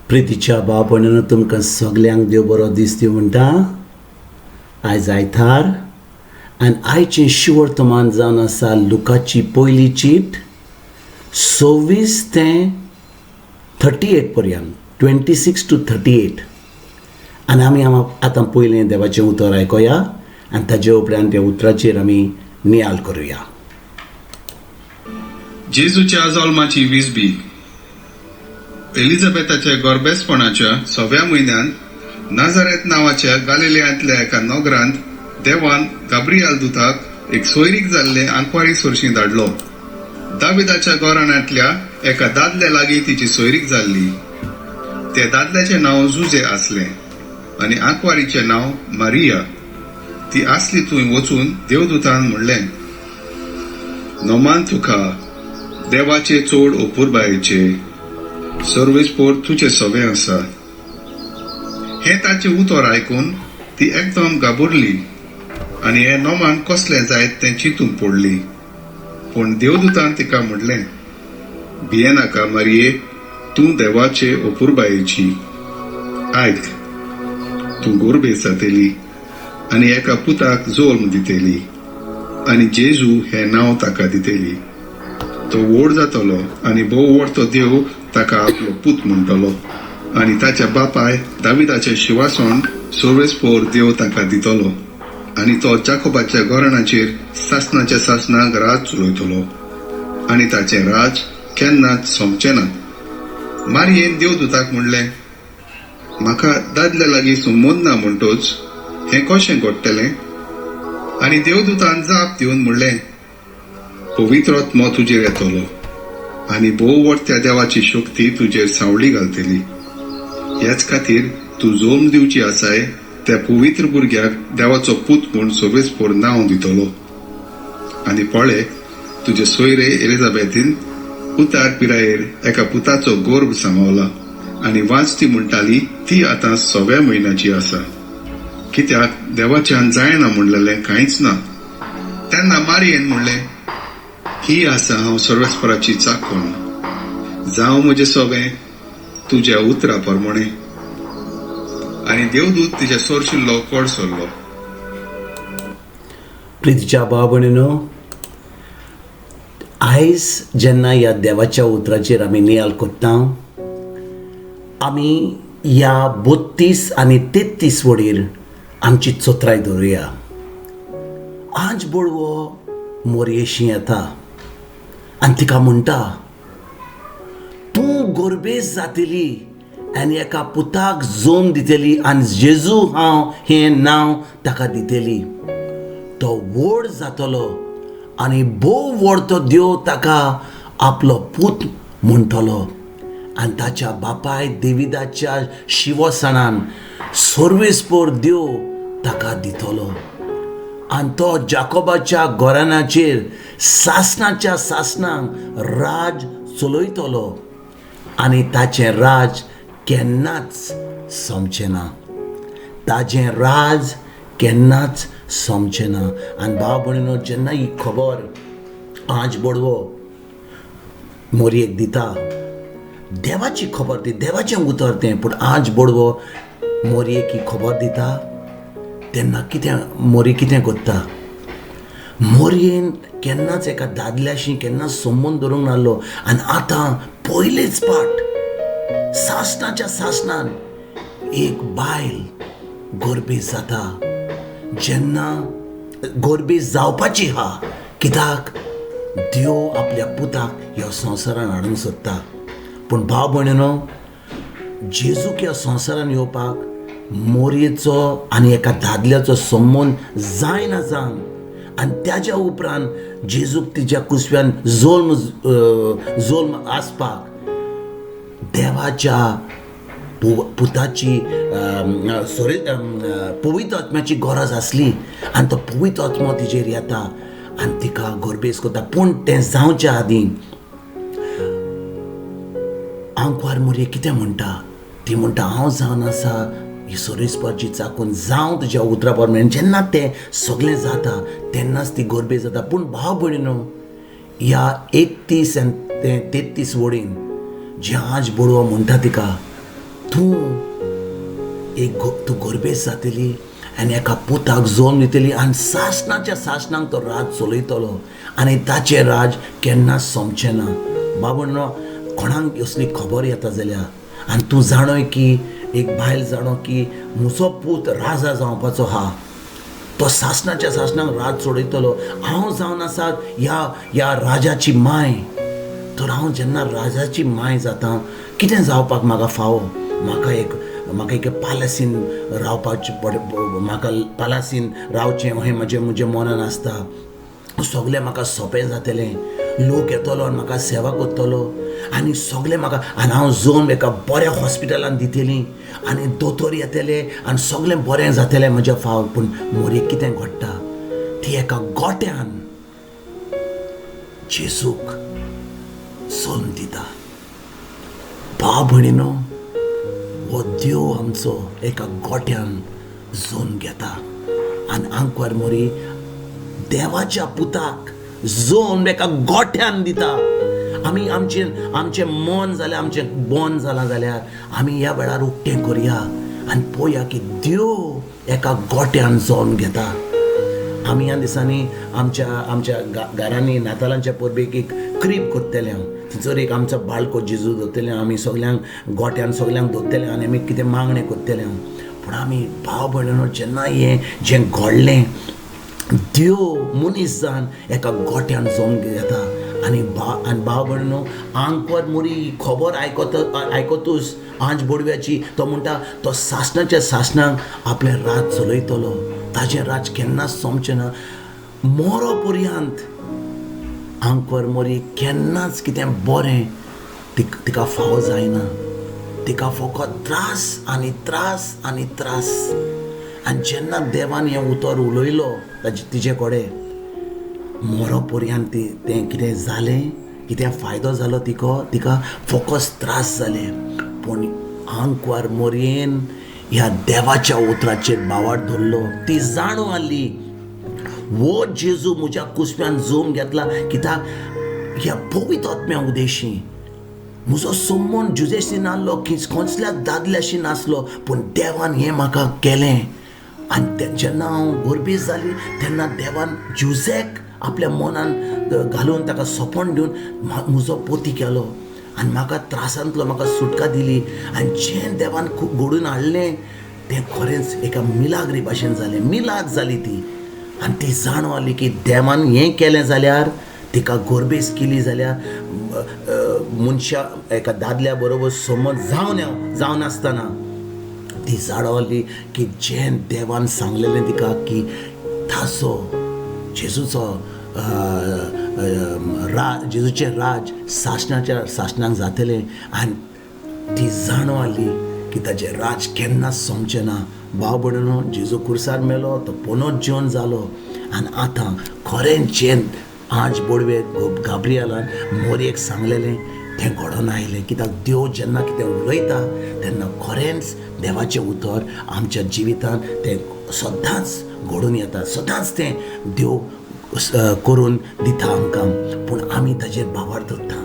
प्रितीच्या भाव भयणीनो, तुमकां सगल्यांक देव बरो दीस दिवं म्हणटा. आयज आयतार आनी आयचें शिवर्तमान जावन आसा लुकाची पयली चीट 26 ते 38 पर्यंत, 26 to 38. आनी आमी आतां पयलें देवाचें उतर आयकोया आनी ताजे उपरांत त्या उतराचेर आमी नियाळ करुया. जेजूच्या जल्माची विसबी. एलिझाबेथाच्या गोरबेसपणाच्या सव्या म्हयन्यांत नाझारेत नांवाच्या गालिलियांतल्या एका नगरांत देवान गाब्रियाल दुताक एक सोयरीक जाल्ले आंकवारी सोरशी धाडलो. दाविदाच्या घराण्यांतल्या एका दादल्या लागीं तिची सोयरीक जाल्ली. त्या दादल्याचें नांव जुजे आसलें आनी आंकवारीचें नांव मारिया. ती आसली थंय वचून देवदूतान म्हणलें, "नमान तुका, देवाचे चड अपुरबायेचे, सर्वेस्पोर तुजे सवे आसा." हें ताचें उतर आयकून ती एकदम घाबरली आनी हें नोमान कसलें जायत तें चिंतूंक पडली. पूण देवदूतान तिका म्हणलें, "भियेनाका मारिये, तूं देवाचे अपुरबायेची. आयक, तूं गोरबेज जातली आनी एका पुताक जल्म दितली आनी जेजू हें नांव ताका दितली. तो व्हड जातलो आनी भोव व्हडतो देव ताका आपलो पूत म्हणटलो आनी ताच्या बापाय दाविदाचें शिवासण सर्वेस्पोर देव ताका दितलो आनी तो जाकोबाच्या घराण्याचेर सासनाच्या सासनाक राज चलयतलो आनी ताचें राज केन्नाच सोंपचें ना." मारयेन देवदूताक म्हणलें, "म्हाका दादल्या लागीं संबंद ना, म्हणटच हें कशें घडटलें?" आनी देवदूतान जाप दिवन म्हणलें, "पवित्र आत्मो तुजेर येतलो आनी भोव व्हडत्या देवाची शक्ती तुजेर सावळी घालतली. ह्याच खातीर तूं जल्म दिवची आसाय त्या पवित्र भुरग्याक देवाचो पूत म्हूण सर्वेस्पोर नांव दितलो. आनी पळे, तुजे सोयरे एलिझाबेथीन उतार पिरायेर एका पुताचो गर्भ सांबावला आनी वांजती म्हणटाली ती आतां सव्या म्हयन्याची आसा, कित्याक देवाच्यान जायना म्हणलेलें कांयच ना." तेन्ना मारियेन म्हणलें, "ही आसा हांव सर्वेस्पराची चाकोन. जावं म्हजें सोबें तुज्या उतरा प्रमाणे." आनी देवदूत तिच्या सोरशिल्लो कोड सरलो. प्रितीच्या भाव भयणीनो, आयज जेन्ना ह्या देवाच्या उतराचेर आमी नियाळ करता, आमी ह्या 32 आनी 33 वडीर आमची चत्राय दवरुया. आज बडवो मोरयेशी येता आनी तिका म्हणटा, "तूं गोरबेज जातली आनी एका पुताक जल्म दितली आनी जेजू हांव हें नांव ताका दितली. तो व्हड जातलो आनी भोव व्हड तो देव ताका आपलो पूत म्हणटलो आनी ताच्या बापाय देविदाच्या शिवसणान सर्वेस्पोर देव ताका दितलो आनी तो जाकोबाच्या घराण्याचेर सासणाच्या सासणाक राज चलयतलो आनी ताचें राज केन्नाच सोंपचें ना, ताजें राज केन्नाच सोंपचें ना." आनी भाव भयणीनो, जेन्ना ही खबर आज बडवो मोरयेक दिता, देवाची खबर ती, देवाचें उतर तें, पूण आज बडवो मोरयेक ही खबर दिता तेन्ना कितें मोरी कितें करता? मोरयेन केन्नाच एका दादल्याशी केन्नाच संबंद दवरूंक नासलो आनी आतां पयलेच पाट सासणाच्या सासणान एक बायल गोरबेज जाता. जेन्ना गोरबेज जावपाची हा, कित्याक देव आपल्या पुताक ह्या संवसारान हाडूंक सोदता. पूण भाव भयणीनो, जेजूक ह्या संवसारान येवपाक मोरयेचो आनी एका दादल्याचो संबंद जायना जावन आनी त्याच्या उपरांत जेजूक तिच्या कुसव्यान जल्म जल्म आसपाक देवाच्या पुताची, सॉरी, पवित्र आत्म्याची गरज आसली आनी तो पवित्र आत्मो तिजेर येता आनी तिका गोरबेज करता. पूण तें जावच्या आदीं आंकवार मोरये कितें म्हणटा? ती म्हणटा, "हांव जावन आसा ही सर्वेस्पराची चाकून, जावं तुज्या उतरा प्रमाणे." जेन्ना तें सगळें जाता तेन्नाच ती गोरबेज जाता. पूण भाव भयणीनो, ह्या 31 आनी ते 33 वडीन जे आज बडवो म्हणटा तिका तूं एक तूं गोरबेज जातली आनी एका पुताक जल्म दितली आनी सासणाच्या सासणाक तो राज चलयतलो आनी ताचें राज केन्नाच सोंपचें ना. बाबा कोणाक असली खबर येता जाल्यार आनी तूं जाणय की एक बायल जाणो की म्हजो पूत राजा जावपाचो आहा, तो सासणाच्या सासणाक राज चडयतलो, हांव जावन आसा ह्या ह्या राजाची माय, तर हांव जेन्ना राजाची माय जाता कितें जावपाक म्हाका फावो, म्हाका एक पालासीन रावपाचें, म्हाका पालासीन रावचें हें म्हजें म्हजें मनान आसता, सगळें म्हाका सोंपें जातलें, लोक येतलो आनी म्हाका सेवा करतलो आनी सगळें म्हाका, आनी हांव जल्म एका बऱ्या हॉस्पिटलान दितली आनी दोतोर येतले आनी सगळें बरें जातलें म्हज्या फाव. पूण मोरयेक कितें घडटा, ती एका गोट्यान जेजूक जल्म दिता. भाव भयणीनो, हो देव आमचो एका गोट्यान जल्म घेता आनी आंकवार मोरी देवाच्या पुताक जल्म एका गोठ्यान दिता. आमी आमचें आमचें मन जाल्यार आमचें बन जालां जाल्यार आमी ह्या वेळार उक्तें करया आनी पळोवया की देव एका गोट्यान जल्म घेता. आमी ह्या दिसांनी आमच्या आमच्या घरांनी नातालांच्या परबेक एक क्रीब करतले हांव, थंयसर एक आमचो बाळको जेजू दवरतले, आमी सगल्यांक गोट्यान सगल्यांक दवरतले आनी आमी कितें मागणें करतले हांव. पूण आमी भाव भयणीनो जेन्ना हें जें घडलें, देव मनीस जावन एका गोट्यान जल्म घेता आनी आनी भाव भयणीनो आंकवार मोरी खबर आयकतूच आंज बोडव्याची, तो म्हणटा तो सासणाच्या सासणाक आपलें राज चलयतलो, ताजें राज केन्नाच सोंपचें ना, मोरो पर्यंत आंकवार मोरी केन्नाच कितें बरें तिका फावो जायना, तिका फकत त्रास आनी त्रास आनी त्रास. आनी जेन्ना देवान हें उतर उलयलो ताजे तिजे कडेन, मोरो पर्यंत तें कितें जालें, कितें फायदो जालो तिका फकत त्रास जाले. पूण आंकवार मोरयेन ह्या देवाच्या उतराचेर बावार धरलो, ती जाणू आसली वो जेजू म्हज्या कुसप्यान जल्म घेतला कित्याक ह्या पवित्र आत्म्या उदेशी म्हजो संबंद जुजेशी नासलो, कसल्या दादल्याशी नासलो, पूण देवान हें म्हाका केलें. आनी जेन्ना हांव गोरबेज जाली तेन्ना देवान जुजेक आपल्या मनान घालून ताका सपन दिवन म्हजो पोती केलो आनी म्हाका त्रासांतलो म्हाका सुटका दिली. आनी जें देवान खूब घडून हाडलें तें खरेंच एका मिलाग्री भाशेन जालें, मिलाग जाली ती. आनी ती जाणव आसली की देवान हें केलें जाल्यार, तिका गोरबेज केली जाल्यार मनशा एका दादल्या बरोबर समज जावन आसतना ती जाणवली की जें देवान सांगलेलें तिका की ताचो जेजूचो राज, जेजूचें राज सासणाच्या सासणाक जातलें. आनी ती जाणव आसली की ताचें राज केन्नाच सोंपचें ना. भाव भयणीनो, जेजू खुर्सार मेलो, तो पुनोच जिवन जालो आनी आतां खरेंच जें आज बोडवे गाब्रियलान मोरयेक सांगलेलें तें घडोवन आयलें. कित्याक देव जेन्ना कितें उलयता तेन्ना खरेंच देवाचें उतर आमच्या जिवितांत तें सदांच घडून येता, सदांच तें देव करून दिता आमकां. पूण आमी ताजेर बावार धरता,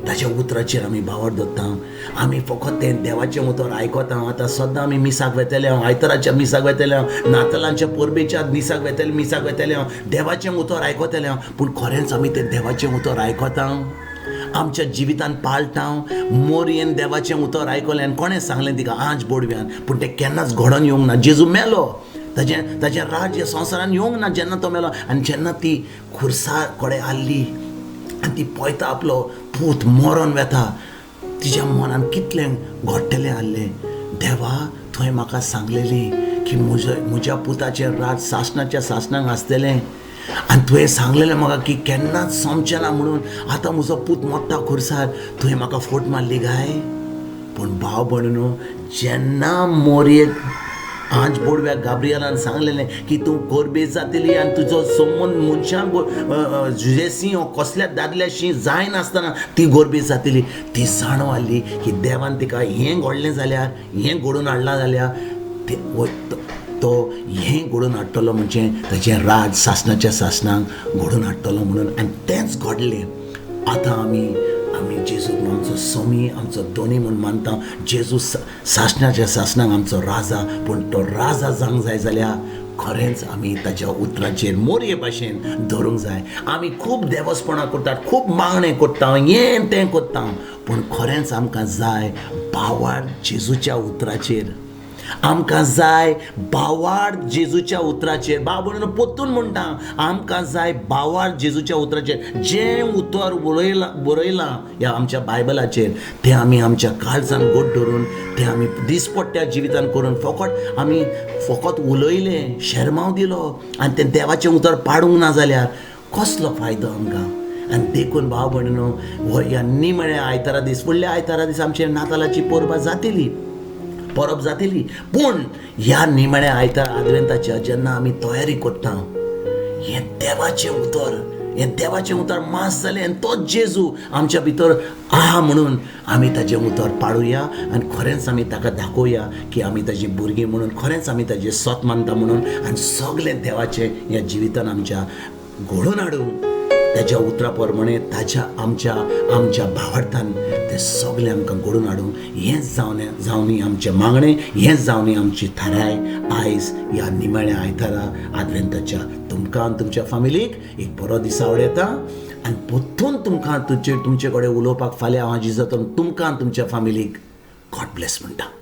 ताज्या उतराचेर आमी बावार धरता, आमी फकत तें देवाचें उतर आयकता. आतां सद्दां आमी मिसाक वेतले हांव, आयताराच्या मिसाक वेतले हांव, नातालांच्या परबेच्या मिसाक वेतले, मिसाक वेतले हांव, देवाचें उतर आयकतलें हांव. पूण खरेंच आमी तें देवाचें उतर आयकता, आमच्या जिवितान पाळटा? मोरयेन देवाचें उतर आयकलें आनी कोणें सांगलें तिका आज बोडव्यान, पूण तें केन्नाच घडोवन येवंक ना. जेजू मेलो, ताजें ताजें राज्य संवसारान येवंक ना जेन्ना तो मेलो. आनी जेन्ना ती खुर्सा कडेन आहली आनी ती पळयता आपलो पूत मरोन वेता, तिज्या मनान कितलें घडटलें आहलें, देवा तुवें म्हाका सांगलेलें की म्हज्या पुताचें राज सासणाच्या सासणाक आसतलें आनी तुवें सांगलेलें म्हाका की केन्नाच सोंपचें ना म्हणून, आतां म्हजो पूत मोडटा खुर्सार, तुवें म्हाका फोट मारली काय? पूण भाव भयणीनो, जेन्ना मोरयेक आज बोडव्या गाब्रियलान सांगलेलें की तूं कोरबेज जातली आनी तुजो संबंद मनशान जुजेसी वो कसल्या दादल्याशी जायनासतना ती गोरबेज जातली, ती जाणव आहली की देवान तिका हें घडलें जाल्यार, हें घडोवन हाडलां जाल्यार तो हें घडोवन हाडटलो, म्हणजे ताचें राज सासणाच्या सासणाक घडोवन हाडटलो म्हणून. आनी तेंच घडलें. आतां आमी आमी जेजूक आमचो सोमी, आमचो दोनी म्हूण मानता. जेजू सासणाच्या सासणाक आमचो राजा. पूण तो राजा जावंक जाय जाल्यार खरेंच आमी ताच्या उतराचेर मोरये भाशेन धरूंक जाय. आमी खूब देवस्पणां करतात, खूब मागणें करता, हें तें करता, पूण खरेंच आमकां जाय भावार्थ जेजूच्या उतराचेर. आमकां जाय भावार्थ जेजूच्या उतराचेर. बाब म्हणून परतून म्हणटा, आमकां जाय भावार्थ जेजूच्या उतराचेर. जें उतर बरयलां ह्या आमच्या बायबलाचेर तें आमी आमच्या काळजान गोड धरून तें आमी दिसपट्ट्या जिवितान करून फकत आमी फकत उलयलें, शेरमांव दिलो आनी तें देवाचें उतर पाडूंक ना जाल्यार कसलो फायदो आमकां? आनी देखून भाव भयणीनो, ह्या निमण्या आयतारा दीस, फुडल्या आयतारा दीस आमचे नातालाची परब जातली, परब जातली. पूण ह्या निमण्या आयतारा आदवेंताच्या जेन्ना आमी तयारी करता, हें देवाचें उतर, हें देवाचें उतर मास जालें आनी तोच जेजू आमच्या भितर आहा म्हणून आमी ताजें उतर पाळुया आनी खरेंच आमी ताका दाखोवया की आमी ताजी भुरगीं म्हणून, खरेंच आमी ताजें सत मानता म्हणून. आनी सगळें देवाचें ह्या जिवितान आमच्या घडोवन हाडूंक ताज्या उतरा प्रमाणे ताज्या आमच्या आमच्या भावार्थान तें सगळें आमकां घडोवन हाडूंक हेंच जावनी आमचें मागणें, हेंच जावनी आमची थाराय. आयज ह्या निमाण्या आयतारा आदवेंताच्या तुमकां आनी तुमच्या फामिलीक एक बरो दीस आवडटा आनी परतून तुमकां तुमचे कडेन उलोवपाक फाल्यां हांव जेजू तुमकां आनी तुमच्या फामिलीक गॉड ब्लेस म्हणटा.